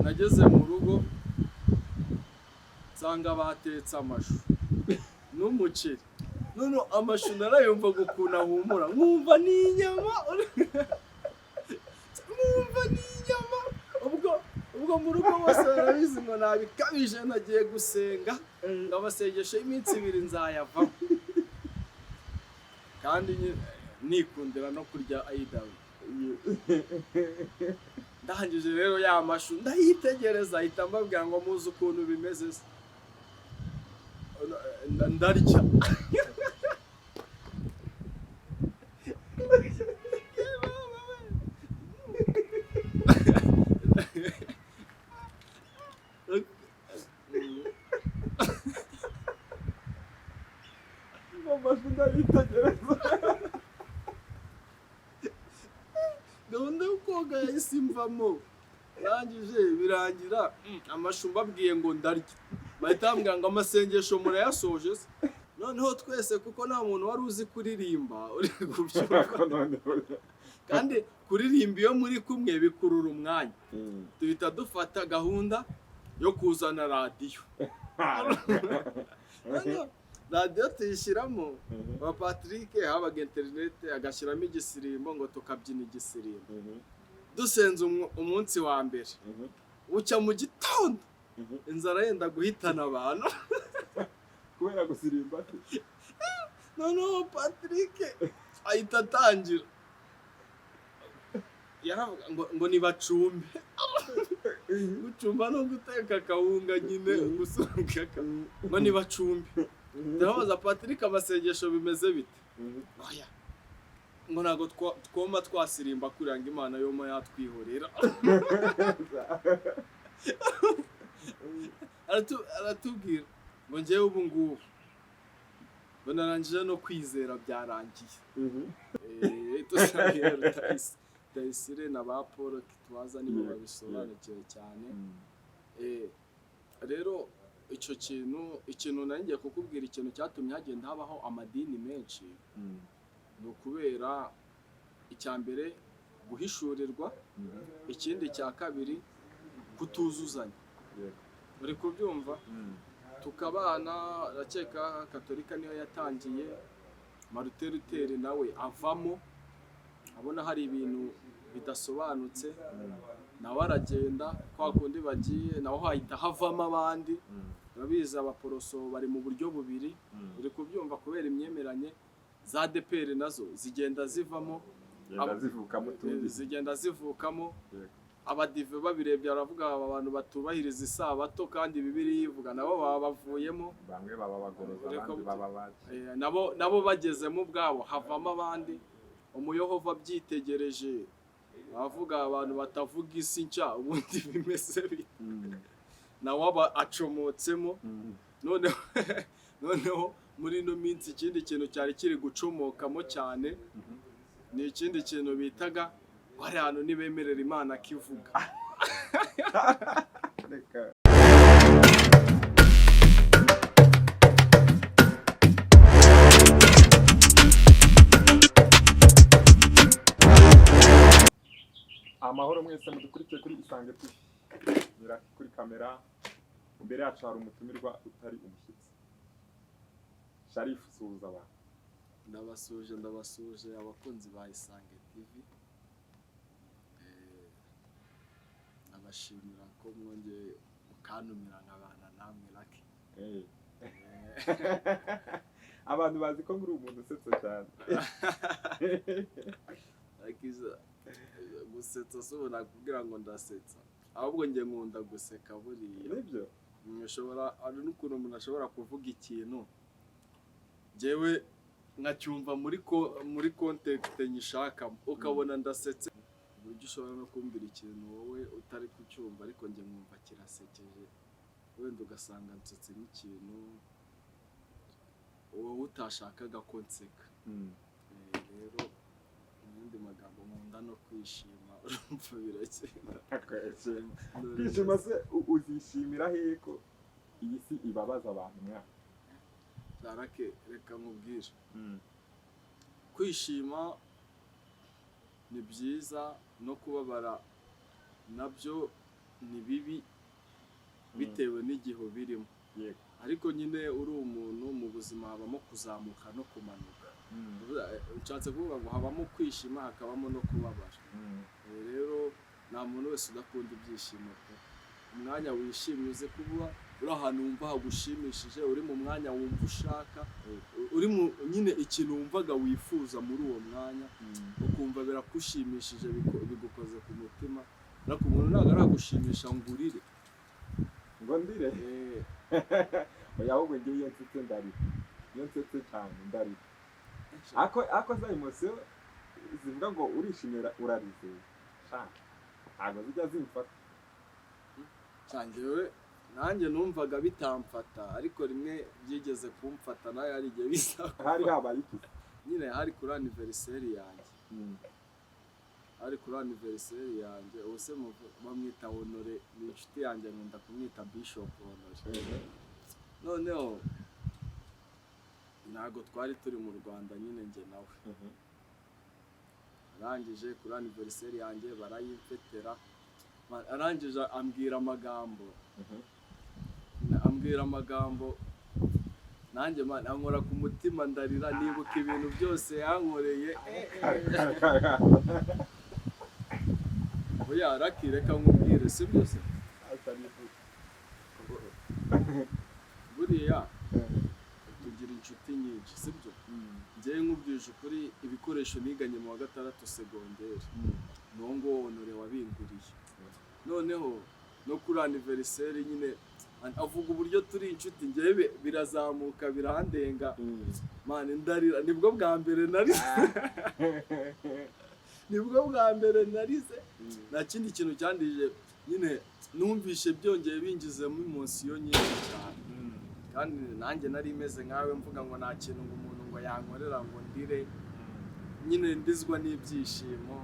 Nageze mu rugo nsanga batetse amashu n'umuceri. None amashu narayumvaga ukuntu ahumura, nkumva ni inyama, nkumva ni inyama. Ubwo mu rugo bose barabizi ngo nabikabije, nagiye gusenga, ngo amasengesho y'iminsi 2 nzayavamo. Kandi nikundira no kurya ayidawe. Ndangije rero ya mashu ndayitegereza, ahita mbabwira ngo muzi ukuntu bimeze se, ndarya. Amashu ndayitegereza. Gahunda yo koga yahise imvamo. Ndangije birangira amashu mbabwiye ngo ndarya, bahita bambwira ngo amasengesho murayasoje se? Noneho twese, kuko nta muntu wari uzi kuririmba, uri kubyumva, kandi kuririmba iyo muri kumwe bikurura umwanya, duhita dufata gahunda yo kuzana radiyo. Noneho radiyo tuyishyiramo, ba Patrick habaga interineti, agashyiramo igisirimbo ngo tukabyina igisirimbo. Dusenze umunsi wa mbere, bucya mu gitondo inzara yenda guhitana abantu. Kubera gusirimba se? Noneho Patrick ahita atangira, yaravuga ngo nibacumbe. Gucumba no guteka akawunga nyine, gusuka, ngo nibacumbe. Ndabaza Patrick, amasengesho bimeze bite? Oya, ngo ntabwo twoma twasirimba kuriya, ngo Imana yoma yatwihorera. Aratubwira ngo njyewe ubu ngubu ngo narangije no kwizera, byarangiye. Rutayisire na ba Paul Kitwaza nibo babisobanukiwe cyane. Rero icyo kintu, ikintu nari ngiye kukubwira, ikintu cyatumye hagenda habaho amadini menshi, ni ukubera icya mbere guhishurirwa, ikindi cya kabiri kutuzuzanya. Uri kubyumva? Tukabana, ndakeka Katolika niyo yatangiye, Martin Luther nawe avamo abona hari ibintu bidasobanutse, nawe aragenda. Kwa kundi bagiye naho hahita havamo abandi. Urabizi, abaporoso bari mu buryo bubiri, uri kubyumva, kubera imyemeranye. Za ADEPR nazo zigenda zivamo. Zigenda zivukamo utundi. Zigenda zivukamo. Abadive babirebye baravuga, aba bantu batubahiriza isabato kandi Bibiliya ivuga, nabo baba bavuyemo. Bamwe baba bagoroza, Ureko abandi baba bake. Nabo bagezemo ubwabo havamo abandi. Umuyohova abyitegereje abavuga, abantu batavuga isi nshya ubundi bimeze bite? Nawe aba acomotsemo. Noneho muri ino minsi ikindi kintu cyari kiri gucomokamo cyane ni ikindi kintu bitaga ngo hari ahantu ntibemerera Imana akivuga. Reka. Amahoro mwese mudukurikiye kuri Isange TV. Nyiraki kuri kamera, imbere yacu hari umutumirwa utari umushyitsi. Sharifu, suhuza abantu. Ndabasuje, ndabasuje abakunzi ba Isange TV. Ndabashimira ko mwongeye mukantumira nkabana namwe, Lucky. Abantu bazi ko muri umuntu usetsa cyane. Lucky, gusetsa si ubu nakubwira ngo ndasetsa, ahubwo njye nkunda guseka buriya. Nibyo? Ushobora, hari n'ukuntu umuntu ashobora kuvuga ikintu njyewe nkacyumva muri context nyishakamo, ukabona ndasetse. Uburyo ushobora no kumbwira ikintu wowe utari kucyumva, ariko njye nkumva kirasekeje, wenda ugasanga nsetse nk'ikintu wowe utashakaga ko nseka. Rero mu yandi magambo, nkunda no kwishima, urumva biragenda. Kwishima se uzishimira hehe ko iyi si ibabaza abantu mwana? Darake, reka nkubwire, kwishima ni byiza, no kubabara nabyo. Ni bibi bitewe n'igihe ubirimo. Ariko nyine uri umuntu, mu buzima habamo kuzamuka no kumanuka. Nshatse kuvuga ngo habamo kwishima, hakabamo no kubabara. Rero nta muntu wese udakunda ibyishimo pe. Umwanya wishimye, uze kuba uri ahantu wumva hagushimishije, uri mu mwanya wumva ushaka, uri mu nyine ikintu wumvaga wifuza muri uwo mwanya, ukumva biragushimishije, bigukoze ku mutima. Ariko umuntu ntabwo aragushimisha ngo urire. Ngo ndire? Oya, ahubwo njyewe iyo nsetse ndarira, iyo nsetse cyane ndarira. Ako za émotion zivuga ngo urishimye urarize, sha, ntabwo zijya zimfata. Njyewe nanjye numvaga bitamfata, ariko rimwe byigeze kumfata nawe, hari igihe bisa. Hari habaye iki? Nyine hari kuri anniversaire yanjye, hari kuri anniversaire yanjye. Ubu se bamwita Honore, ni inshuti yanjye, nkunda kumwita Bishop Honore. Noneho ntabwo twari turi mu Rwanda nyine njye nawe. Arangije kuri anniversaire yanjye barayimfetera. Arangije ambwira amagambo, ambwira amagambo nanjye, man, ankora ku mutima, ndarira, nibuka ibintu byose yankoreye. Oya Raki, reka nkubwire, si byose. Buriya tugira inshuti nyinshi, sibyo? Njyewe nkubwije ukuri, ibikoresho niganye mu wa gatandatu segonderi ni uwo nguwo Honore wabinguriye. Noneho no kuri anniversaire nyine avuga uburyo turi inshuti, njyewe birazamuka birandenga, man, ndarira. Nibwo bwa mbere narize, nibwo bwa mbere narize. Nta kindi kintu cyandije nyine, numvishe byongeye bingizemo émotion nyinshi cyane. Kandi nanjye nari meze nkawe, mvuga ngo nta kintu ngo umuntu ngo yankorera ngo ndire, nyine ndizwa n'ibyishimo.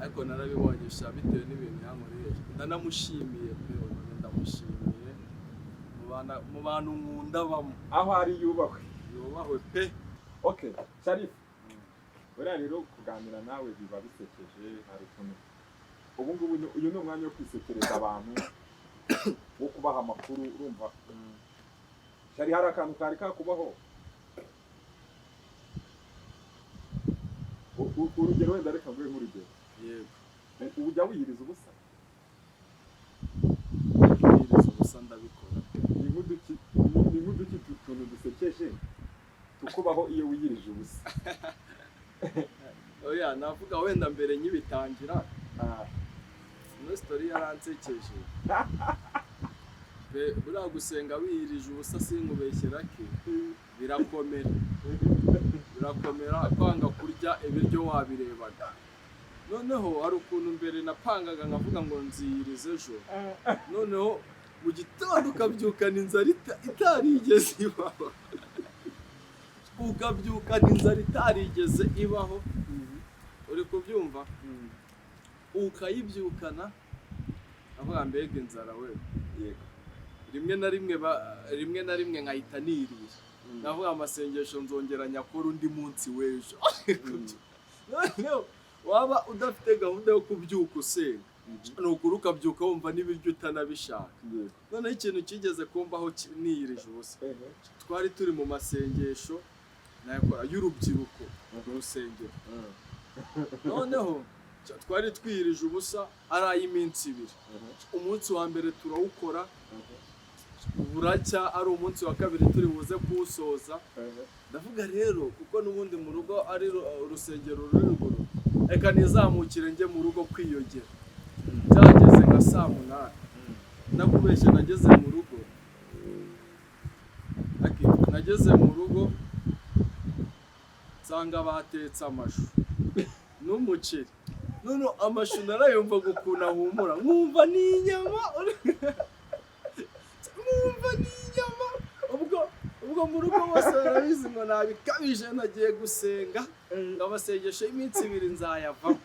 Ariko narabibonye sha, bitewe n'ibintu yankoreye, ndanamushimiye pe. Ubu ndamushimiye mu bantu nkunda bamo. Aho ari yubahwe. Yubahwe pe. Okay, Sharif, buriya rero kuganira nawe biba bisekeje. Hari ukuntu ubu ngubu uyu ni umwanya wo kwisekereza abantu, wo kubaha amakuru. Urumva Shari, hari akantu kari kakubaho? Urugero wenda, reka nguhe nk'urugero. Yego. Ujya wiyiriza ubusa? Kwiyiriza ubusa ndabikora. Ni nk'uduki tuntu dusekeje tukubaho iyo wiyirije ubusa? Oya, navuga wenda mbere nkibitangira, ino story yaransekeje pe. Buriya gusenga wiyirije ubusa, sinkubeshyera ke, birakomera, birakomera kwanga kurya ibiryo wabirebaga. Noneho hari ukuntu mbere napangaga nkavuga ngo nziyirize ejo, noneho mu gitondo ukabyukana inzara itarigeze ibaho, ukabyukana inzara itarigeze ibaho, uri kubyumva? Ukayibyukana, avuga mbega inzara we. Rimwe na rimwe rimwe na rimwe nkahita nirira, navuga amasengesho nzongera nyakora undi munsi w'ejo. Noneho waba udafite gahunda yo kubyuka usenga, ni ukuri ukabyuka wumva n'ibiryo utanabishaka. Noneho ikintu kigeze kumbaho niyirije ubusa, twari turi mu masengesho nayakora y'urubyiruko mu rusengero. Noneho twari twiyirije ubusa ari ay'iminsi 2. Umunsi wa mbere turawukora, buracya ari umunsi wa kabiri turi buze kuwusoza. Ndavuga rero, kuko n'ubundi mu rugo ari urusengero ruri ruguru, reka nizamukire njye mu rugo kwiyogera. Byageze nka saa 8, ndakubeshya, nageze mu rugo. Aki, nageze mu rugo nsanga batetse amashu n'umuceri. None amashu narayumvaga ukuntu ahumura, nkumva ni inyama, nkumva ni inyama. Ubwo mu rugo bose barabizi ngo nabikabije, nagiye gusenga, ngo amasengesho y'iminsi 2 nzayavamo.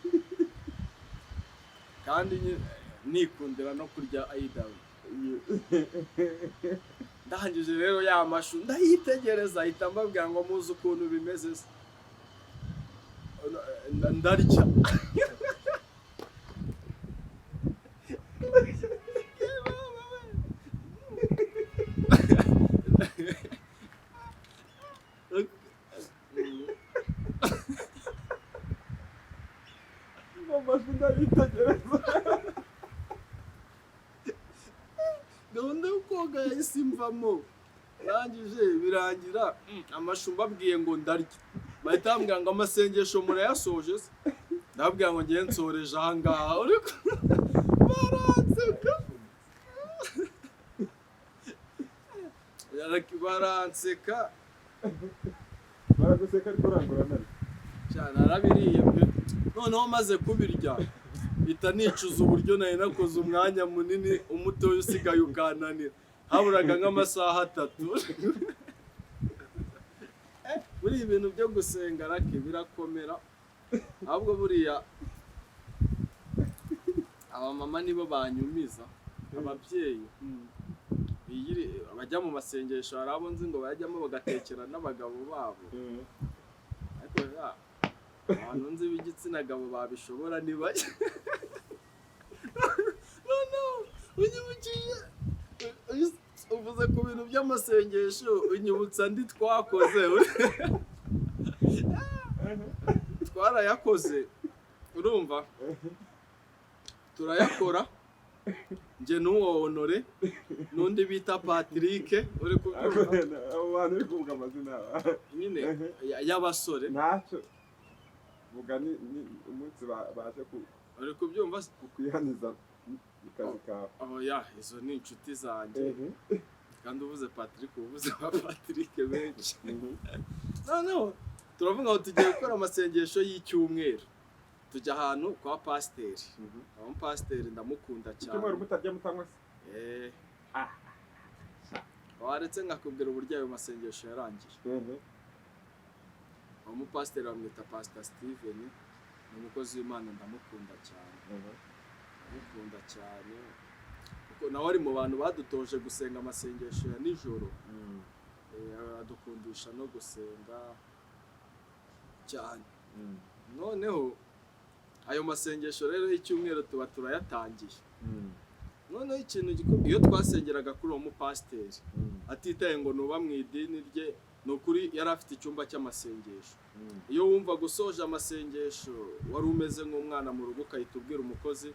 Kandi nikundira no kurya ayidawe. Ndangije rero ya mashu ndayitegereza, ahita mbabwira ngo muzi ukuntu bimeze se, ndarya. Ndabitegereza. Gahunda yo koga yahise imvamo. Rangije birangira amashu mbabwiye ngo ndarya, bahita bambwira ngo amasengesho murayasoje se? Ndababwira ngo ngiye nsoreje ahangaha. Baranseka, baranseka. Baraguseka ariko urangura nari. Cyane narabiriye pe. Noneho maze kubirya mpita nicuza uburyo nari nakoze umwanya munini umutoya usigaye ukananira, haburaga nk'amasaha 3. Buriya ibintu byo gusenga rake birakomera, ahubwo buriya abamama nibo banyumiza, ababyeyi bajya mu masengesho hari abo nzi ngo bayajyamo bagatekera n'abagabo babo, ariko abantu nzi b'igitsina gabo babishobora ni bake. Noneho unyibukije, uvuze ku bintu by'amasengesho unyibutsa andi twakoze, twarayakoze urumva turayakora njye n'uwo Honore n'undi bita Patrick uri kubyumva, abo bantu uri kuvuga amazina nyine y'abasore ntacyo vuga ni umunsi baje uri kubyumva kukwihaniza kazi kawe. Oya izo ni inshuti zanjye, kandi uvuze Patrick uvuze ba Patrick benshi. Noneho turavuga ngo tugiye gukora amasengesho y'icyumweru, tujya ahantu kwa pasiteri. Umupasiteri ndamukunda cyane. Icyumweru mutarya mutanywa se? Waretse nkakubwira uburyo ayo masengesho yarangiye. Uwo mupasiteri bamwita Pastor Steven, ni umukozi w'Imana ndamukunda cyane. Ndamukunda cyane kuko nawe ari mu bantu badutoje gusenga amasengesho ya nijoro. Adukundisha no gusenga cyane. Noneho ayo masengesho rero y'icyumweru tuba turayatangiye. Noneho ikintu gikomeye, iyo twasengeraga kuri uwo mupasiteri atitaye ngo nuba mu idini rye, ni ukuri yari afite icyumba cy'amasengesho. Iyo wumva gusoje amasengesho wari umeze nk'umwana mu rugo, ukahita ubwira umukozi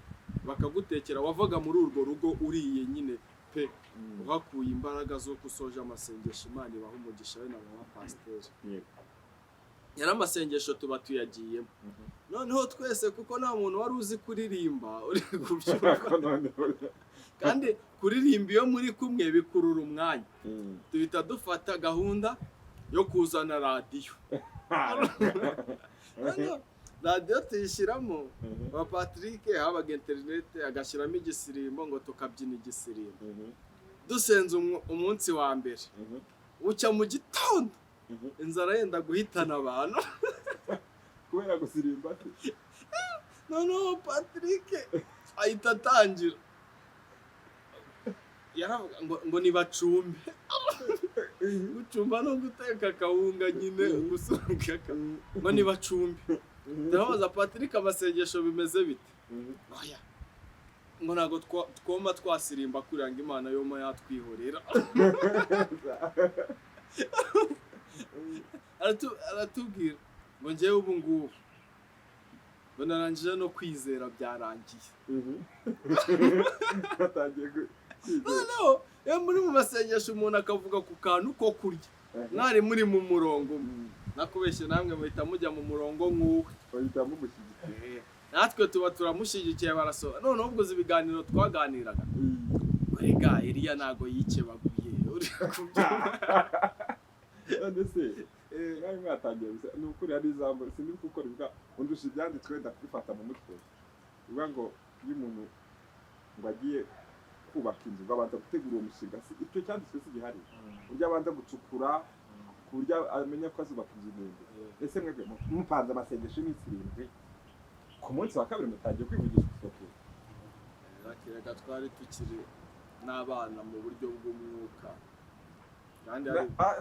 bakagutekera, wavaga muri urwo rugo uriye nyine pe, uhakuye imbaraga z'uko usoje amasengesho. Imana ibaha umugisha we na mama pasiteri. Yari amasengesho tuba tuyagiyemo. Noneho twese kuko nta muntu wari uzi kuririmba uri kubyumva, kandi kuririmba iyo muri kumwe bikurura umwanya, duhita dufata gahunda yo kuzana radiyo. Radiyo tuyishyiramo ba Patrick, habaga interinete agashyiramo igisirimbo ngo tukabyina igisirimbo. Dusenze umunsi wa mbere ucya mu gitondo inzara yenda guhitana abantu kubera gusirimba. Noneho Patrick ahita atangira yaravuga ngo nibacumbe. Gucumba no guteka akawunga nyine, gusuka ngo nibacumbe. Ndabaza Patrick amasengesho bimeze bite? Oya ngo ntabwo twoma twasirimba kugira ngo Imana yoma yatwihorera. Aratubwira ngo njyewe ubu ngubu ngo narangije no kwizera byarangiye. Noneho iyo muri mu masengesho umuntu akavuga ku kantu ko kurya, mwari muri mu murongo umwe, nakubeshye namwe muhita mujya mu murongo nk'uwe, natwe tuba turamushyigikiye barasohoka. Noneho ubwo ibiganiro twaganiraga, rega Eliya ntago yikebaguye uri kubyumva. None se mwari mwatangiye gusa ni ukuri hari ijambo sinzi kuko rivuga undusha ibyanditswe wenda kubifata mu mutwe, rivuga ngo iyo umuntu ngo agiye kubaka inzu ngo abanza gutegura uwo mushinga, icyo cyanditswe si gihari, uburyo abanza gucukura ku buryo amenya ko azubaka inzu ndende. Ese mwebwe mupanze amasengesho y'iminsi 7, ku munsi wa kabiri mutangiye kwivugisha isuku? Reka twari tukiri n'abana mu buryo bw'umwuka.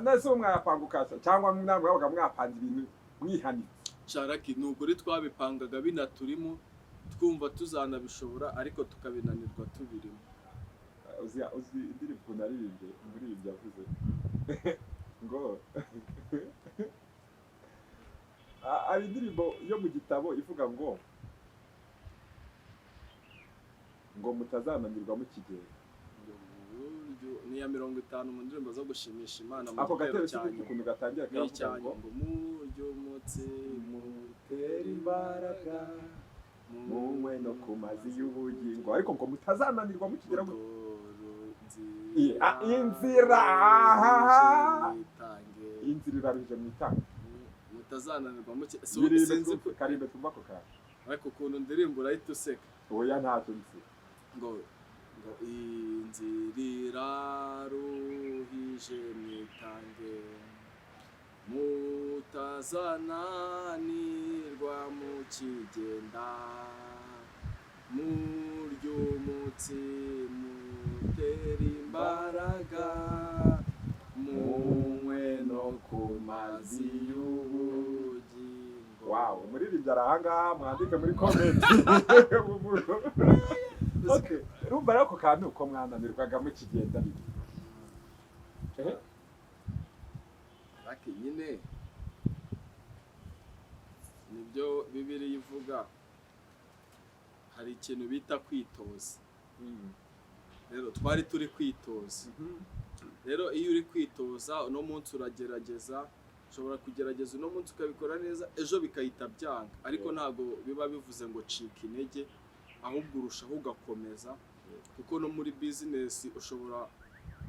Nese mwapanguka cyangwa mwabaga mwapanze ibintu mwihanitse? Sharaki ni ukuri twabipangaga binaturimo, twumva tuzanabishobora ariko tukabinanirwa tubirimo. Uzi indirimbo naririmbye umuririmbyi yavuze ngo hari indirimbo yo mu gitabo ivuga ngo Ngo mutazananirwa mukigenda. Ngo ni iya 50 mu ndirimbo zo gushimisha Imana mu Ako gitero gatero cya sinzi nyuma. ukuntu gatangira, Ni karavuga icya ngo nyuma, ngo muryo umutsi mutere imbaraga, munywe no ku mazi y'ubugingo, ariko ngo mutazananirwa mukigera ngo inzira, ahaha. Mwitange. Inzira iraruhije, mwitanga. Mutazananirwa muke Yirimbe. sinzi Twumve, karimbe twumve ako kantu. Ariko ukuntu ndirimba urahita useka. Oya, ntacyo nzi. Ngo inzira iraruhije, mwitange, mutazananirwa mukigenda, murya umutsi mutera imbaraga, munywe no ku mazi y'ubugingo. Wow, umuririmbyi ari ahangaha, mwandike muri comment. Okay, urumva rero ako kantu ko mwananirwaga mukigenda biri. Ariko nyine nibyo Bibiliya ivuga, hari ikintu bita kwitoza. Rero twari turi kwitoza. Rero iyo uri kwitoza, uno munsi uragerageza, ushobora kugerageza uno munsi ukabikora neza, ejo bikahita byanga, ariko ntabwo biba bivuze ngo cika intege, ahubwo urushaho ugakomeza, kuko no muri bizinesi ushobora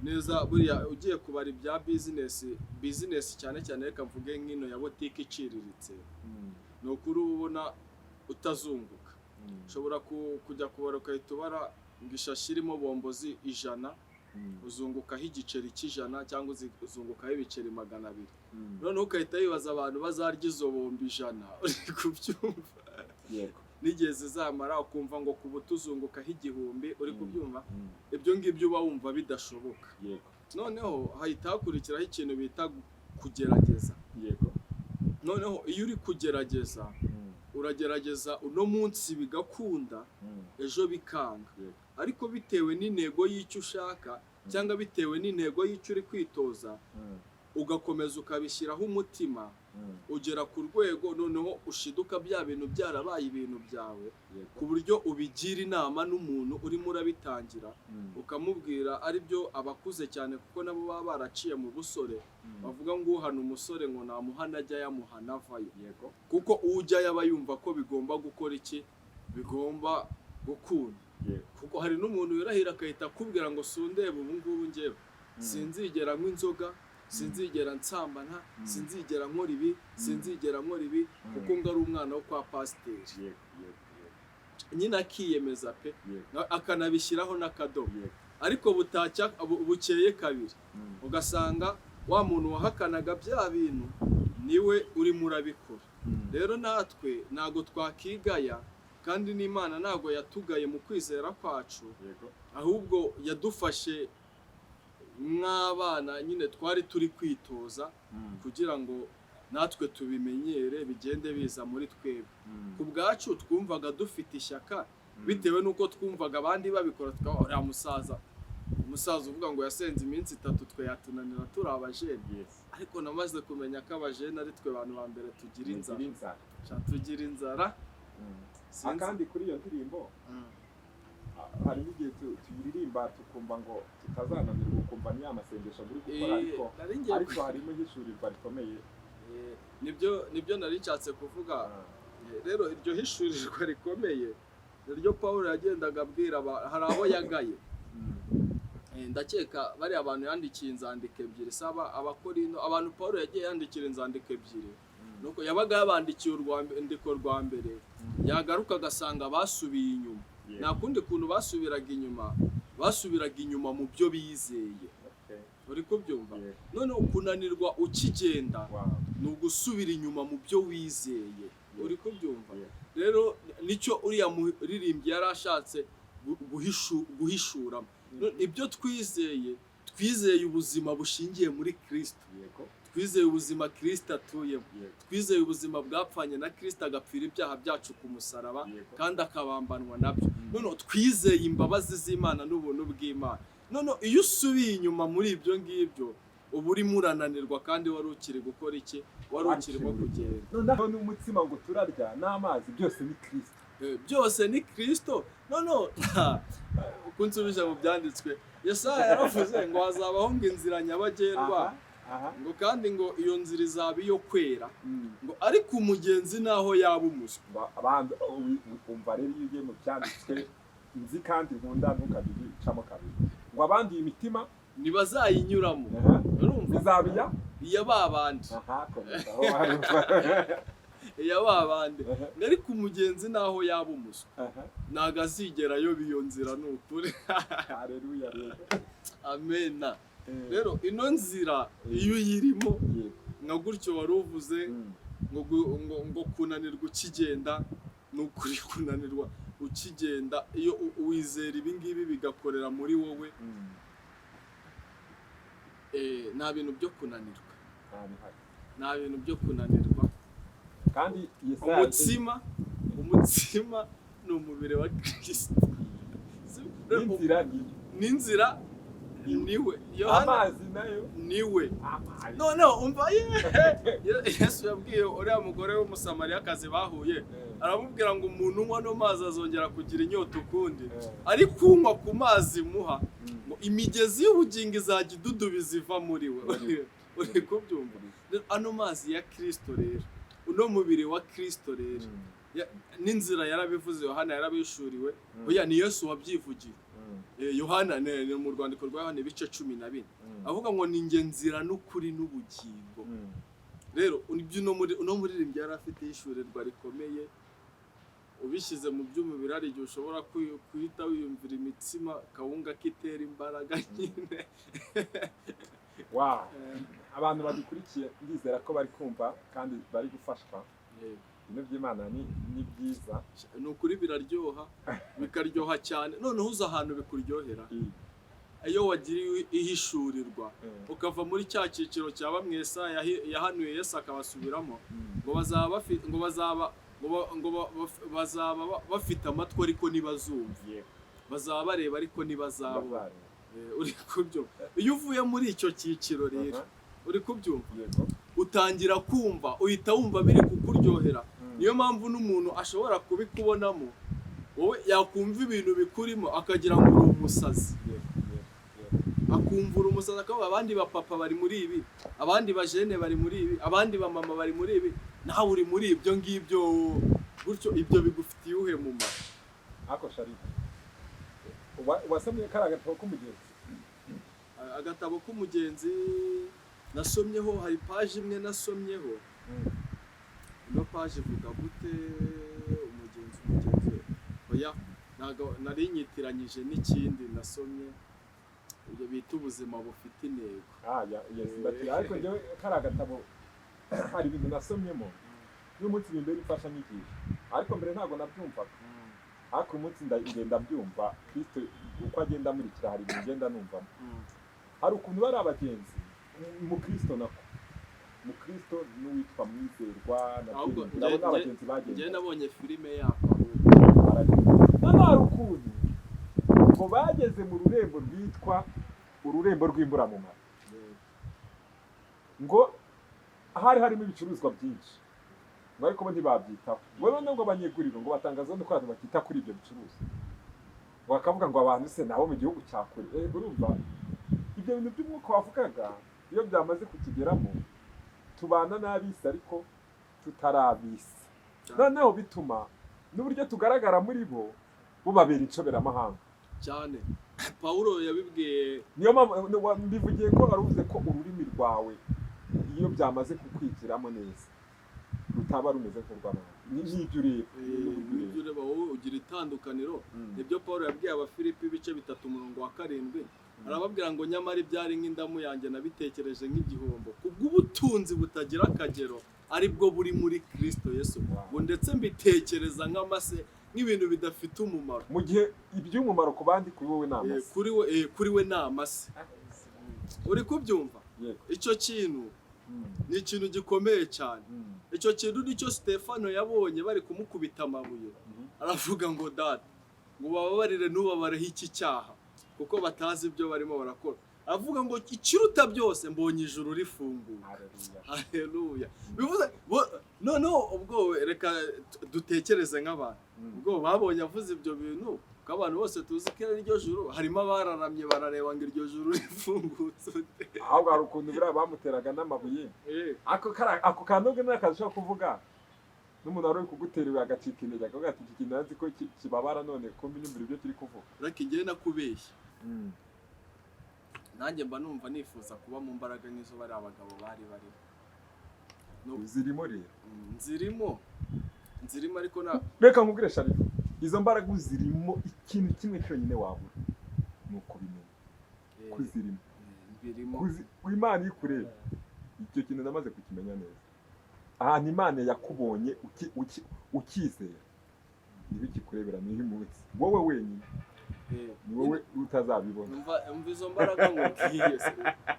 neza, buriya ugiye kubara ibya bizinesi, bizinesi cyane cyane reka mvuge nk'ino ya botike iciriritse, ni ukuri uba ubona utazunguka. Ushobora kujya kubara ugahita ubara ngo ishashi irimo bombozi 100, uzungukaho igiceri cy'100 cyangwa uzungukaho ibiceri 200. Noneho ugahita wibaza abantu bazarya izo bombo 100, uri kubyumva? Yego. N'igihe zizamara, ukumva ngo ku buto uzungukaho 1000, uri kubyumva? Ibyo ngibyo uba wumva bidashoboka. Noneho hahita hakurikiraho ikintu bita kugerageza. Noneho iyo uri kugerageza, uragerageza uno munsi bigakunda, ejo bikanga, ariko bitewe n'intego y'icyo ushaka cyangwa bitewe n'intego y'icyo uri kwitoza, ugakomeza ukabishyiraho umutima, ugera ku rwego noneho ushiduka bya bintu byarabaye ibintu byawe, ku buryo ubigira inama n'umuntu urimo urabitangira, ukamubwira. Aribyo abakuze cyane, kuko nabo baba baraciye mu busore, bavuga ngo uhana umusore ngo namuhana ajya yamuhana avayo, kuko ujyayo aba yumva ko bigomba gukora iki, bigomba gukunda, kuko hari n'umuntu wirahira agahita akubwira ngo sundeba ubu ngubu njyewe sinzigera nywa inzoga, sinzigera nsambana, sinzigera nkora ibi, sinzigera nkora ibi, kuko ngo ari umwana wo kwa pasiteri. yego yego yego Nyine akiyemeza pe, akanabishyiraho n'akadomo, ariko butacya bukeye kabiri, ugasanga wa muntu wahakanaga bya bintu niwe urimo urabikora. Rero natwe ntabwo twakigaya, kandi n'Imana ntabwo yatugaye mu kwizera kwacu, ahubwo yadufashe nk'abana nyine twari turi kwitoza, kugira ngo natwe tubimenyere, bigende biza muri twebwe. Ku bwacu twumvaga dufite ishyaka, bitewe n'uko twumvaga abandi babikora, tukaba uriya musaza, umusaza uvuga ngo yasenze iminsi 3, twe yatunanira turi abajene. Ariko namaze kumenya ko abajene ari twe bantu ba mbere tugira inzara. Mugira inzara. Sha, tugira inzara. Sinzi. Akandi kuri iyo ndirimbo, hari n'igihe tuyiririmba tukumva ngo tutazananirwa, ukumva ni ya masengesho muri gukora, ariko Nari ngiye ariko harimo ihishurirwa rikomeye. Nibyo nari nshatse kuvuga. Rero iryo hishurirwa rikomeye niryo Paul yagendaga abwira hari aho yagaye. Ndakeka bariya abantu yandikiye inzandiko ebyiri, saba Abakorino, abantu Paul yagiye yandikira inzandiko ebyiri, nuko yabaga yabandikiye urwandiko rwa mbere, yagaruka agasanga basubiye inyuma. Nta kundi kuntu basubiraga inyuma, basubiraga inyuma mu byo bizeye. Uri kubyumva? Yego. Noneho kunanirwa ukigenda ni ugusubira inyuma mu byo wizeye, uri kubyumva? Yego. Rero nicyo uriya muririmbyi yari ashatse guhishuramo. Ibyo twizeye, twizeye ubuzima bushingiye muri Kristo, twizeye ubuzima Kristo atuyemo, twizeye ubuzima bwapfanye na Kristo, agapfira ibyaha byacu ku musaraba, kandi akabambanwa nabyo. Noneho twizeye imbabazi z'Imana n'ubuntu bw'Imana. Noneho iyo usubiye inyuma muri ibyo ngibyo, uba urimo urananirwa, kandi wari ukiri gukora iki? Wari ukirimo kugenda. Noneho n'umutsima ngo turarya n'amazi byose ni Kristo. Byose ni Kristo. No, uko nsubije mu byanditswe, Yesaya yaravuze ngo hazabaho ngo inzira nyabagendwa, Aha, aha. ngo kandi ngo iyo nzira izaba iyo kwera, Mm. ngo ariko umugenzi naho yaba umuswa. Abanza umva rero, iyo ugiye mu byanditswe nzi kandi nkunda, ntukajye ugicamo kabiri, ngo abanduye imitima ntibazayinyuramo. Urumva? Bizabiya iya ba bandi. Aha, komeza aho warumva. Iya ba bandi. Ngo ariko umugenzi naho yaba umuswa, ntabwo azigera ayoba iyo nzira, ni ukuri. Haleluya rero. Amena. Rero ino nzira iyo uyirimo, nka gutyo wari uvuze, ngo kunanirwa ukigenda, ni ukuri kunanirwa ukigenda, iyo wizera ibi ngibi bigakorera muri wowe, nta bintu byo kunanirwa. Nta bihari. Nta bintu byo kunanirwa. Kandi Yesaya Umutsima ni umubiri wa Kirisito. N'inzira niyo. N'inzira niwe. Yohana Amazi nayo. Niwe. Amazi. Noneho umva ye, Yesu yabwiye uriya mugore w'Umusamariyakazi bahuye, aramubwira ngo umuntu unywa ano mazi azongera kugira inyota ukundi, ariko unywa ku mazi muha, ngo imigezi y'ubugingo izajya idudubiza iva muri we. Muri we. Uri kubyumva? Rero ano mazi ya Kirisito, rero uno mubiri wa Kirisito rero, n'inzira yarabivuze, Yohana yarabishuriwe. Oya, ni Yesu wabyivugiye. Yohana ni mu rwandiko rwa Yohana ibice 14, avuga ngo ni njye nzira n'ukuri n'ubugingo. Rero ibyo uno muririmbyi yari afite ihishurirwa rikomeye, ubishyize mu by'umubiri, hari igihe ushobora guhita wiyumvira imitsima, kawunga kitera imbaraga nyine. Wow, abantu badukurikiye ndizera ko bari kumva kandi bari gufashwa. Ibintu by'Imana ni byiza. Ni ukuri biraryoha, bikaryoha cyane. Noneho uza ahantu bikuryohera, iyo wagiriwe ihishurirwa, ukava muri cya cyiciro cya bamwe Yesaya yahanuye, Yesu akabasubiramo, ngo bazaba bafite ngo bazaba ngo ba- ngo ba- baf- bazaba bafite amatwi ariko ntibazumva, bazaba bareba ariko ntibazabona. Bazareba. Uri kubyumva? Iyo uvuye muri icyo cyiciro rero, uri kubyumva, Yego. utangira kumva, uhita wumva biri kukuryohera. Niyo mpamvu n'umuntu ashobora kubikubonamo wowe, yakumva ibintu bikurimo akagira ngo uri umusazi. yego yego yego Akumva uri umusazi, akavuga abandi bapapa bari muri ibi, abandi bajene bari muri ibi, abandi bamama bari muri ibi, nawe uri muri ibyo ngibyo gutyo, ibyo bigufitiye uwuhe mumaro? Ako Sharifu, wasomye kariya gatabo k'umugenzi? Agatabo k'umugenzi nasomyeho, hari paji imwe nasomyeho. Ino paji ivuga gute? Umugenzi, oya, ntabwo nari nyitiranyije n'ikindi nasomye, ibyo bita ubuzima bufite intego. Ah, ya, yes, ndakira. Ariko njyewe kariya gatabo hari ibintu nasomyemo n'umunsi bimbera imfashanyigisho, ariko mbere ntabwo nabyumvaga, ariko uyu munsi ngenda mbyumva. Kristo uko agenda amurikira, hari ibintu ngenda numvamo. Hari ukuntu bari abagenzi, umukristo, nako umukristo n'uwitwa Mwizerwa na Ahubwo Byiringiro, abo ni abagenzi njyewe bagenda nabonye filime yako ahubwo. Baragenda. Noneho hari ukuntu ngo bageze mu rurembo rwitwa ururembo rw'imburamumaro, ngo hari harimo ibicuruzwa byinshi, ngo ariko bo ntibabyitaho, ngo noneho ngo abanyeguriro ngo batangaza nuko abantu batita kuri ibyo bicuruzwa, ngo bakavuga ngo abantu se nabo mu gihugu cya kure. Urumva ibyo bintu by'umwuka wavugaga, iyo byamaze kutugeramo tubana n'abisi ariko tutarabisi, noneho bituma n'uburyo tugaragara muri bo bubabera inshoberamahanga. Cyane, Pawulo yabibwiye. Niyo mpamvu mbivugiye ko wari uvuze ko ururimi rwawe iyo byamaze kukwigiramo neza rutaba rumeze nk'urw'abandi. N'ibyo ureba n'uburyo N'ibyo ureba. Ureba wowe ugira itandukaniro. Nibyo Paul yabwiye Abafilipi ibice 3 umurongo wa 7, arababwira ngo nyamara ibyari nk'indamu yanjye nabitekereje nk'igihombo kubw'ubutunzi butagira akagero aribwo buri muri Kristo Yesu, ngo ndetse mbitekereza nk'amase, nk'ibintu bidafite umumaro. Mu gihe iby'umumaro ku bandi, kuri wowe ni amase. Kuri we ni amase. Uri kubyumva? Yego. Icyo kintu ni ikintu gikomeye cyane. Icyo kintu nicyo Stefano yabonye bari kumukubita amabuye, aravuga ngo data, ngo bababarire, ntubabareho iki cyaha kuko batazi ibyo barimo barakora. Avuga ngo ikiruta byose, mbonye ijuru rifunguye. Haleluya. Haleluya. Bivuze noneho ubwo reka dutekereze nk'abantu. Ubwo babonye avuze ibyo bintu, ko abantu bose tuzi ko ari iryo juru, harimo abararamye barareba ngo iryo juru rifungutse ute? Ahubwo hari ukuntu buriya bamuteraga n'amabuye. Ako kantu ni akazi ushobora kuvuga n'umuntu wari uri kugutera ibuye agacika intege, akavuga ati: "Iki kintu nzi ko kibabara, none kumbi nyumvira ibyo turi kuvuga." Reka njyewe nakubeshya, nanjye mba numva nifuza kuba mu mbaraga nk'izo bari abagabo bari barimo. Zirimo rero. Nzirimo, nzirimo, ariko na Reka nkubwire, Sharifu, izo mbaraga uzirimo, ikintu kimwe cyonyine wabura ni ukubimenya ko uzirimo. Mbirimo. Imana iyo ikureba, icyo kintu namaze kukimenya neza, ahantu Imana yakubonye ukizera niho ikikurebera, niho imunsi wowe wenyine ni wowe utazabibona. Umva, izo mbaraga nkubwiye se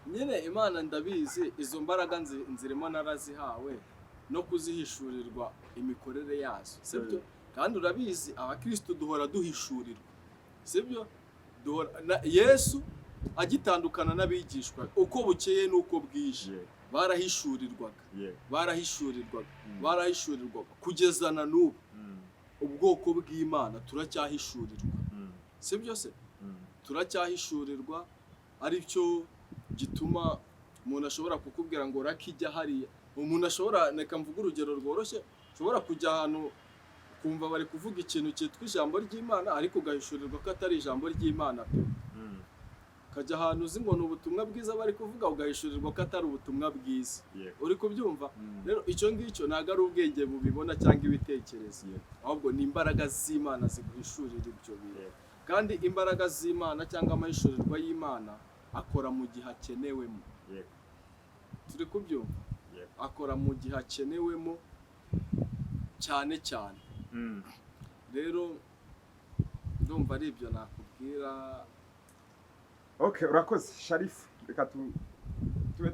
nyine, Imana ndabizi, izo mbaraga nzirimo, narazihawe no kuzihishurirwa imikorere yazo, sibyo? Kandi urabizi, abakristo duhora duhishurirwa, sibyo? Duhora Yesu agitandukana n'abigishwa, uko bukeye n'uko bwije barahishurirwaga, barahishurirwaga, barahishurirwaga kugeza na n'ubu. Ubwoko bw'Imana turacyahishurirwa, sibyo se? Turacyahishurirwa, aricyo gituma umuntu ashobora kukubwira ngo rakijya hariya. Umuntu ashobora, reka mvuge urugero rworoshye, ushobora kujya ahantu ukumva bari kuvuga ikintu cyitwa ijambo ry'Imana, ariko ugahishurirwa ko atari ijambo ry'Imana pe. Ukajya ahantu uzi ngo ni ubutumwa bwiza bari kuvuga, ugahishurirwa ko atari ubutumwa bwiza. Uri kubyumva? Rero icyo ngicyo ntabwo ari ubwenge bubibona cyangwa ibitekerezo, ahubwo ni imbaraga z'Imana ziguhishurira ibyo bintu. Kandi imbaraga z'Imana cyangwa amahishurirwa y'Imana akora mu gihe akenewemo. Turi kubyumva? Yego. Akora mu gihe akenewemo cyane cyane. Rero ndumva ari ibyo nakubwira. Okay, urakoze, Sharifu. Reka tube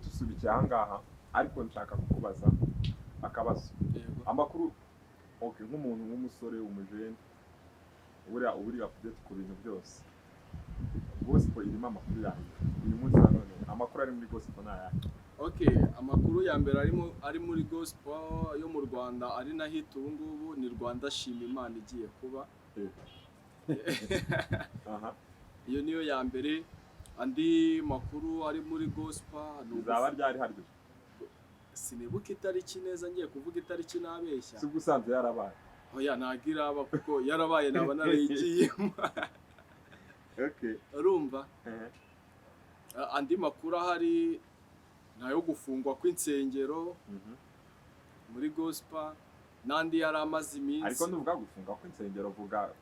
dusubikiye ahangaha, ariko nshaka kukubaza akabazo. Yego. Amakuru, okay, nk'umuntu nk'umusore, umujene, buriya uba uri update ku bintu byose, gospel irimo amakuru yayo uyu munsi wa none, amakuru ari muri gospel ni ayahe? Okay, amakuru ya mbere arimo ari muri gospel yo mu Rwanda, ari na hit ubu ngubu, ni Rwanda Shima Imana igiye kuba. Iyo niyo ya mbere. Andi makuru ari muri gospel ni Bizaba ryari haryo? Sinibuka itariki neza, ngiye kuvuga itariki nabeshya. Si ubwo usanze yarabaye? Oya, ntabwo iraba, kuko yarabaye naba narayigiyemo. Urumva? Andi makuru ahari ni ayo gufungwa kw'insengero muri gospel, n'andi yari amaze iminsi. Ariko nuvuga gufunga kw'insengero, vuga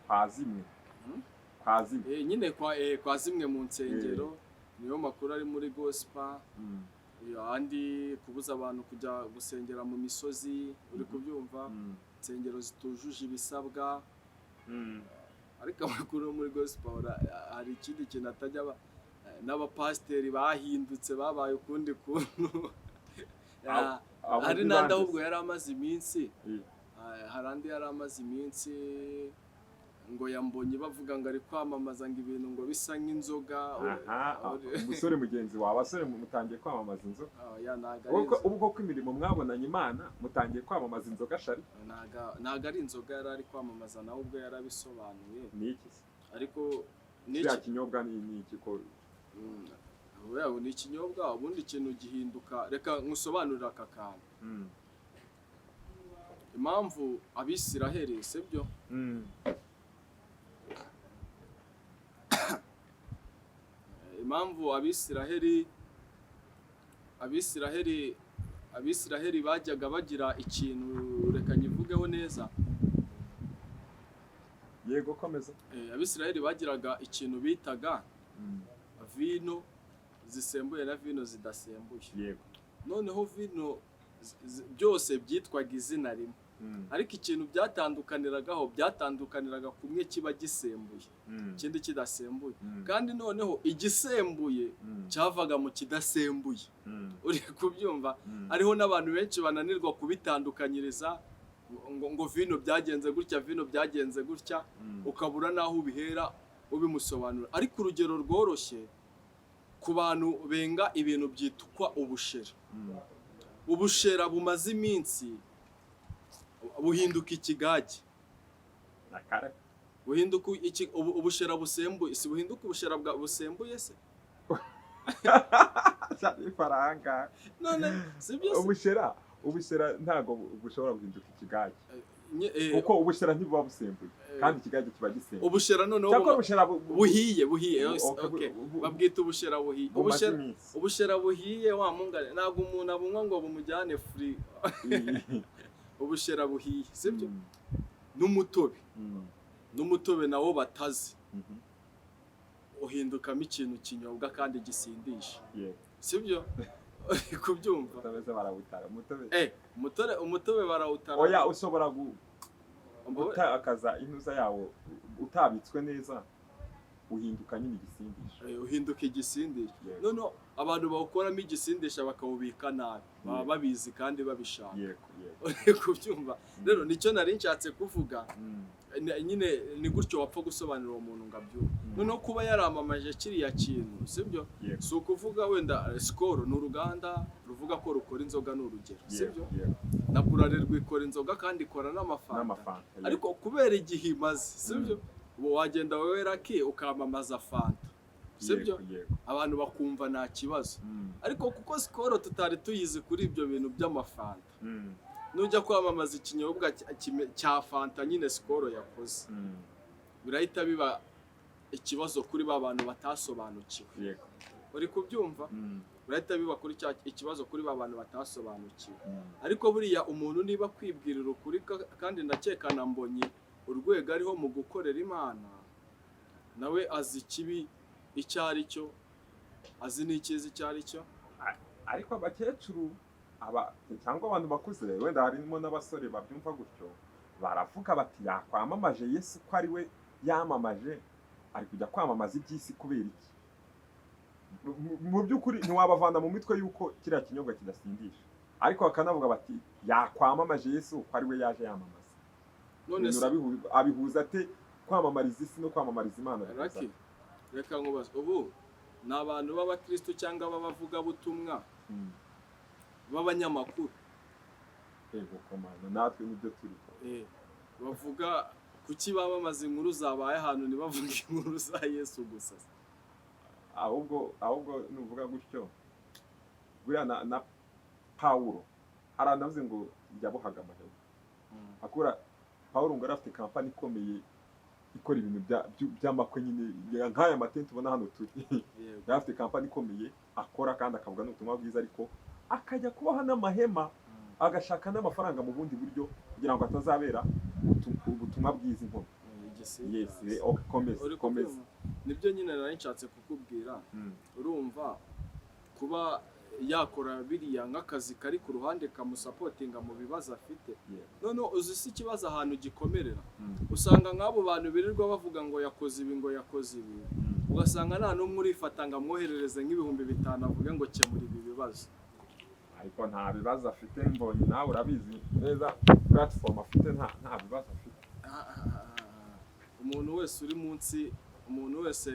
kwa zimwe. Kwa zimwe. Nyine kwa zimwe mu nsengero, niyo makuru ari muri gospel. Andi kubuza abantu kujya gusengera mu misozi, uri kubyumva? Insengero zitujuje ibisabwa. Ariko amakuru yo muri gospel, hari ikindi kintu atajya n'abapasiteri bahindutse, babaye ukundi kuntu. Abo Hari ni n'andi bande ahubwo se? yari amaze iminsi. Hari andi yari amaze iminsi ngo yambonye bavuga ngo ari kwamamaza ngo ibintu ngo bisa nk'inzoga. Aha, umusore mugenzi wawe, abasore mutangiye kwamamaza inzoga. Ya, ntago ari Ubwo ubwo ko imirimo mwabonanye Imana, mutangiye kwamamaza inzoga, shari? Ntago ari inzoga yari ari kwamamaza, nawe ubwo yarabisobanuye. Ni iki se? Ariko ni Kiriya iki? kinyobwa ni iki ko? Oya, ni ikinyobwa. Ubundi ikintu gihinduka, reka nkusobanurire aka kantu. Impamvu Abisiraheli, sibyo? Impamvu Abisiraheli bajyaga bagira ikintu, reka nyivugeho neza. Yego, komeza. Abisiraheli bagiraga ikintu bitaga vino zisembuye na vino zidasembuye. Noneho vino byose byitwaga izina rimwe, ariko ikintu byatandukaniragaho, byatandukaniraga kumwe kiba gisembuye, ikindi kidasembuye. Kandi noneho igisembuye cyavaga mu kidasembuye. Uri kubyumva? Hariho n'abantu benshi bananirwa kubitandukanyiriza ngo vino byagenze gutya, vino byagenze gutya, ukabura n'aho ubihera ubimusobanura. Ariko urugero rworoshye, Ku bantu benga ibintu byitwa ubushera, ubushera bumaze iminsi buhinduka ikigage. Nakare. Buhinduka iki? Ubushera busembuye, si buhinduka ubushera bwa busembuye se? Ifaranga. None si byo se? Ubushera ntabwo bushobora guhinduka ikigage, kuko ubushera ntibuba busembuye, kandi ikigage kiba gisembuye. Ubushera noneho Cyangwa ubushera buhiye, Okay, okay. Babwita ubushera buhiye. Bumaze Ubushera iminsi. Ubushera buhiye, wa mungane, ntabwo umuntu abunywa ngo bumujyane free. Ubushera buhiye, sibyo? N'umutobe, n'umutobe nawo batazi, uhindukamo ikintu kinyobwa kandi gisindisha. Sibyo? Uri kubyumva? Umutobe se barawutara, umutobe? Umutobe barawutara. Oya, ushobora gutakaza intuza yawo utabitswe neza, uhinduka nyine igisindisha. Uhinduka igisindisha. Noneho abantu bawukoramo igisindisha bakawubika nabi, baba babizi kandi babishaka. yego yego Uri kubyumva? Rero nicyo nari nshatse kuvuga. Nyine ni gutyo wapfa gusobanurira uwo muntu ngo abyumve. Noneho kuba yaramamaje kiriya kintu, sibyo? Yego. Si ukuvuga wenda Skol ni uruganda ruvuga ko rukora inzoga, ni urugero, sibyo? Yego. Na Bralirwa ikora inzoga kandi ikora n'amafanta. N'amafanta, yego. Ariko kubera igihe imaze, sibyo, ubu wagenda wowe Raki ukamamaza fanta, sibyo? Yego. Abantu bakumva nta kibazo. Ariko kuko Skol tutari tuyizi kuri ibyo bintu by'amafanta, nujya kwamamaza ikinyobwa cya fanta nyine Skol yakoze, birahita biba ikibazo kuri ba bantu batasobanukiwe. Uri kubyumva? Birahita biba kuri cya ikibazo kuri ba bantu batasobanukiwe. Ariko buriya umuntu niba kwibwirira ukuri, kandi ndakeka na Mbonyi urwego ariho mu gukorera Imana, nawe azi ikibi icyo ari cyo, azi n'icyiza icyo ari cyo. Ariko abakecuru aba cyangwa abantu bakuze, wenda harimo n'abasore babyumva gutyo, baravuga bati yakwamamaje Yesu ko ari we yamamaje, ari kujya kwamamaza iby'isi kubera iki? Mu by'ukuri ntiwabavana mu mitwe y'uko kiriya kinyobwa kidasindisha, ariko bakanavuga bati yakwamamaje Yesu ko ari we yaje yamamaza. None Ibintu se abihuza ate kwamamariza isi no kwamamariza Imana? Bihuza Raki, ate? Reka nkubaze, ubu ni abantu b'abakristo cyangwa b'abavugabutumwa, b'abanyamakuru? Yego komanda, natwe nibyo turi. Bavuga kuki bamamaza inkuru zabaye ahantu, ntibavuge inkuru za Yesu gusa? Ahubwo nuvuga gutyo, buriya na Pawulo hari anavuze ngo yabohaga amahema akura. Pawulo ngo yari afite kampani ikomeye ikora ibintu by'amakwe nyine, nk'aya matente ubona hano turi. Yari afite kampani ikomeye akora, kandi akavuga n'ubutumwa bwiza, ariko akajya kuboha n'amahema, agashaka n'amafaranga mu bundi buryo kugira ngo atazabera ubutumwa bwiza inkomyi. Yes, okay, komeza. Uri Komeza. kubyumva? Nibyo nyine nari nshatse kukubwira. Urumva, kuba yakora biriya nk'akazi kari ku ruhande kamusupportinga mu bibazo afite. Noneho uzi si ikibazo ahantu gikomerera? Usanga nk'abo bantu birirwa bavuga ngo yakoze ibi, ngo yakoze ibi, ugasanga nta n'umwe urifata ngo amwoherereze nk'ibihumbi 5 avuge ngo kemura ibi bibazo. Ariko nta bibazo afite Mbonyi, nawe urabizi neza, platform afite nta bibazo afite. Umuntu wese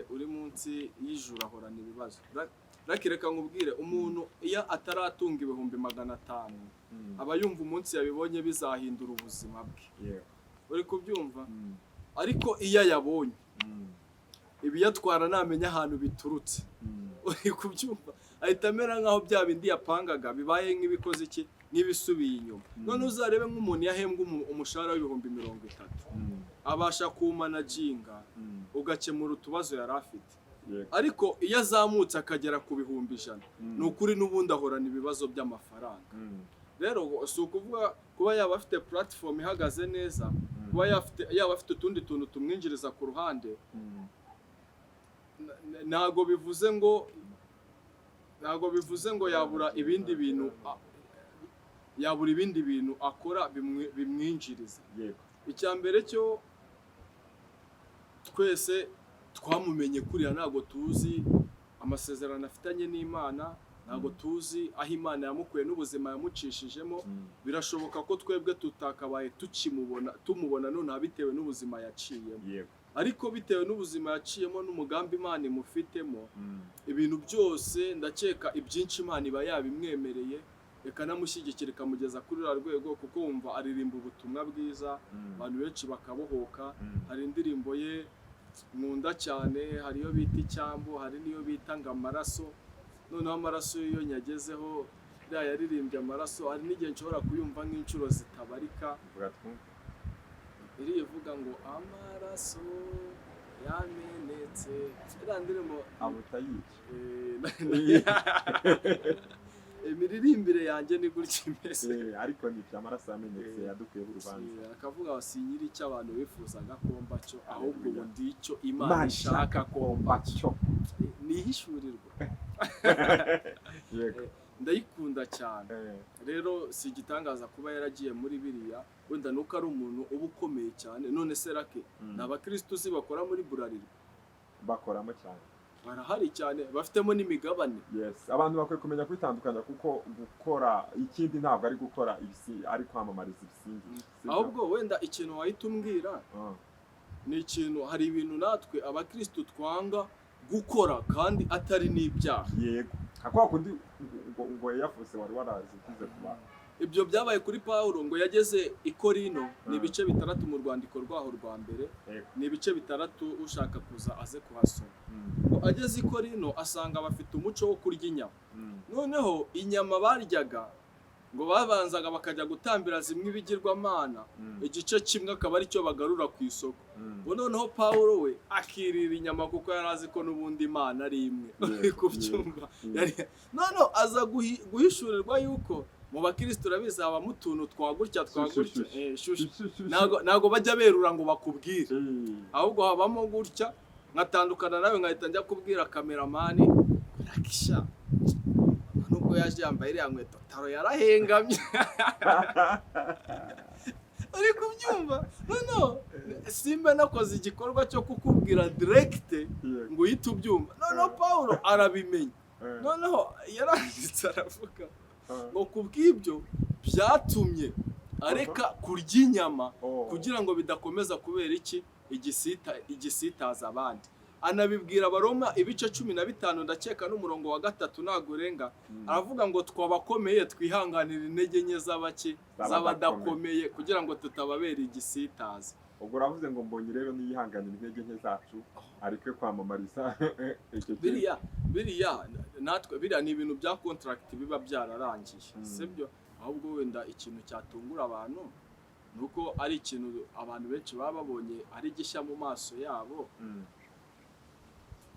uri munsi y'ijuru ahorana ibibazo. Raki, reka nkubwire, umuntu iyo ataratunga 500,000, aba yumva umunsi yabibonye bizahindura ubuzima bwe. Uri kubyumva? Ariko iyo ayabonye, ibiyatwara ntamenya ahantu biturutse. Uri kubyumva? Ahita amera nk'aho bya bindi yapangaga bibaye nk'ibikoze iki, nk'ibisubiye inyuma. None uzarebe nk'umuntu yahembwa umushahara w'30,000, abasha kuwumanaginga, ugakemura utubazo yari afite. Ariko iyo azamutse akagera ku 100,000, ni ukuri n'ubundi ahorana ibibazo by'amafaranga. Rero si ukuvuga kuba yaba afite platform ihagaze neza, kuba yaba afite utundi tuntu tumwinjiriza ku ruhande, ntago bivuze ngo yabura ibindi bintu akora bimwinjiriza. Icya mbere cyo, twese twamumenye kuriya, ntabwo tuzi amasezerano afitanye n'Imana, ntabwo tuzi aho Imana yamukuye n'ubuzima yamucishijemo. Birashoboka ko twebwe tutakabaye tukimubona, tumubona nonaha bitewe n'ubuzima yaciyemo. Ariko bitewe n'ubuzima yaciyemo n'umugambi Imana imufitemo, ibintu byose ndakeka ibyinshi Imana iba yabimwemereye, ikanamushyigikira, ikamugeza kuri ruriya rwego, kuko wumva aririmba ubutumwa bwiza, abantu benshi bakabohoka. Hari indirimbo ye nkunda cyane, hari iyo bita "Icyambu", hari n'iyo bita ngo "Amaraso". Noneho "Amaraso" iyo nyagezeho, iriya yaririmbye "Amaraso", hari n'igihe nshobora kuyumva nk'inshuro zitabarika. Vuga twumve. Iriya ivuga ngo "Amaraso yamenetse", iriya ndirimbo. Abo utayica. Imiririmbire yanjye ni gutya imeze. Ariko ni ibyo, amaraso yamenetse yadukuyeho urubanza. Akavuga ngo si nyiri icyo abantu bifuzaga ko mba cyo, ahubwo ubu ndi icyo Imana Imana ishaka ko mba cyo. cyo. Ni ihishurirwa. Ndayikunda cyane. Rero si igitangaza kuba yaragiye muri biriya, wenda nuko ari umuntu uba ukomeye cyane. None se rake, ni abakirisitu uzi bakora muri Bralirwa? Bakoramo cyane. Barahari cyane, bafitemo n'imigabane. Yes, abantu bakwiye kumenya kwitandukanya, kuko gukora ikindi ntabwo ari gukora ibisi, ari kwamamariza ibisingizo, sibyo? Ahubwo wenda ikintu wahita umbwira ni ikintu, hari ibintu natwe abakirisitu twanga gukora kandi atari n'ibyaha. Yego, nka kwa kundi ngo Air Force wari warazigize ku bantu. Ibyo byabaye kuri Pawulo, ngo yageze i Korino, ni ibice 6 mu rwandiko rwaho rwa mbere. Ni ibice 6, ushaka kuza aze kuhasoma. Ngo ageze i Korino asanga bafite umuco wo kurya inyama. Noneho inyama baryaga, ngo babanzaga bakajya gutambira zimwe ibigirwamana, igice kimwe akaba aricyo bagarura ku isoko. Ngo noneho Pawulo we akirira inyama, kuko yari azi ko n'ubundi Imana ari imwe. Uri kubyumva? Noneho aza guhishurirwa yuko mu bakirisitu, urabizi, habamo utuntu twa gutya twa Shushu, gutya. shushu. Shushu. Shushu, shushu. Ntago bajya berura ngo bakubwire, ahubwo habamo gutya, nkatandukana nawe nkahita njya kubwira cameraman: "Rakisha, nubwo yaje yambaye iriya nkweto, taro yarahengamye." Uri kubyumva? Noneho simba nakoze igikorwa cyo kukubwira direct ngo uhite ubyumva. Noneho Pawulo arabimenya. Noneho yaranditse aravuga ngo kubw'ibyo byatumye areka kurya inyama, kugira ngo bidakomeza kubera iki igisita, igisitaza abandi. Anabibwira Abaroma ibice 15, ndakeka n'umurongo wa 3, ntabwo urenga. Aravuga ngo twabakomeye twihanganira intege nke z'abake, z'abadakomeye, kugira ngo tutababera igisitaza. Ubwo uravuze ngo Mbonyi rero niyihanganira intege nke zacu, areke kwamamariza icyo kintu. Biriya natwe, biriya ni ibintu bya contract biba byararangiye. Sibyo? Ahubwo wenda ikintu cyatungura abantu ni uko ari ikintu abantu benshi baba babonye ari gishya mu maso yabo,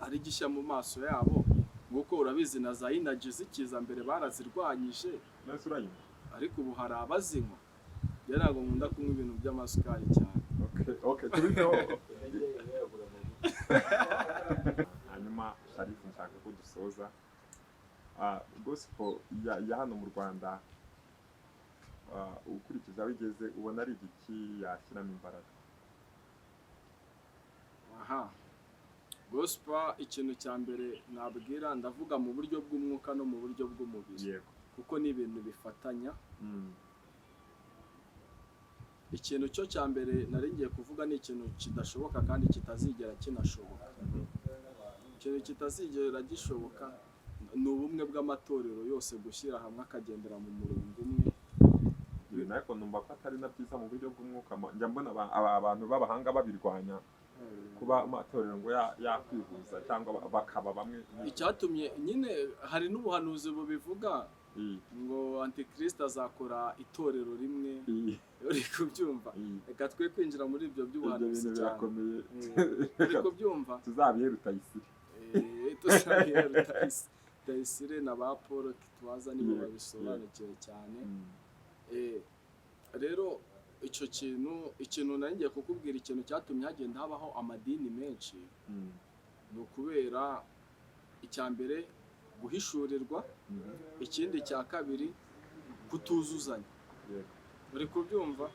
ari gishya mu maso yabo, nk'uko urabizi na za energy zikiza mbere barazirwanyije. Nese urayinywa? Ariko ubu hari abazinywa. Njye ntabwo nkunda kunywa ibintu by'amasukari cyane. Okay, tubiveho. Hanyuma Sharifu, nshaka ko dusoza. Gospel ya hano mu Rwanda, ukurikije aho igeze, ubona ari igiki yashyiramo imbaraga? Aha, gospel, ikintu cya mbere nabwira, ndavuga mu buryo bw'umwuka no mu buryo bw'umubiri, kuko ni ibintu bifatanya. Ikintu cyo cya mbere nari ngiye kuvuga ni ikintu kidashoboka kandi kitazigera kinashoboka. Ikintu kitazigera gishoboka ni ubumwe bw'amatorero yose, gushyira hamwe akagendera mu murongo umwe. Ibintu ariko numva ko atari na byiza mu buryo bw'umwuka. Njya mbona abantu b'abahanga babirwanya, kuba amatorero ngo yakwihuza cyangwa bakaba bamwe. Icyatumye nyine, hari n'ubuhanuzi bubivuga ngo Antikristo azakora itorero rimwe. Uri kubyumva? Reka twe kwinjira muri ibyo Ibyo by'ubuhanuzi bintu cyane. birakomeye. Uri kubyumva? Tuzabihe Rutayisire. Tuzabihe Rutayisire na ba Paul Kitwaza, nibo babisobanukiwe cyane. Rero icyo kintu, ikintu nari ngiye kukubwira, ikintu cyatumye hagenda habaho amadini menshi ni ukubera icya mbere guhishurirwa, ikindi cya kabiri kutuzuzanya. Uri kubyumva?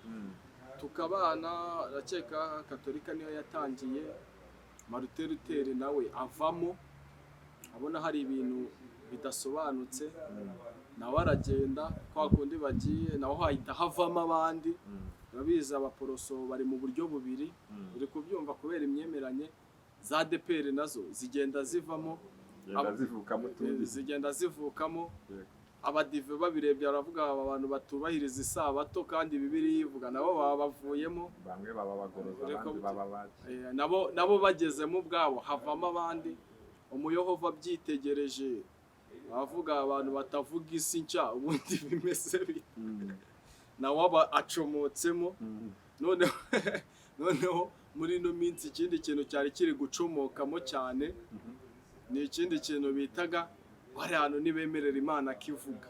Tukabana, ndakeka Katolika niyo yatangiye, Martin Luther nawe avamo abona hari ibintu bidasobanutse, nawe aragenda kwa kundi bagiye, naho hahita havamo abandi. Urabizi, abaporoso bari mu buryo bubiri, uri kubyumva, kubera imyemeranye. Za ADEPR nazo zigenda zivamo. Genda zivukamo utundi. Zigenda zivukamo. Abadive babirebye baravuga, aba bantu batubahiriza isabato kandi Bibiliya ivuga, nabo baba bavuyemo. Bamwe baba bagoroza, Reka abandi baba baki. Nabo bagezemo ubwabo havamo abandi. Umuyohova abyitegereje abavuga, abantu batavuga isi nshya ubundi bimeze bite? Nawe aba acomotsemo. Noneho muri ino minsi ikindi kintu cyari kiri gucomokamo cyane ni ikindi kintu bitaga ngo hari ahantu ntibemerera Imana akivuga.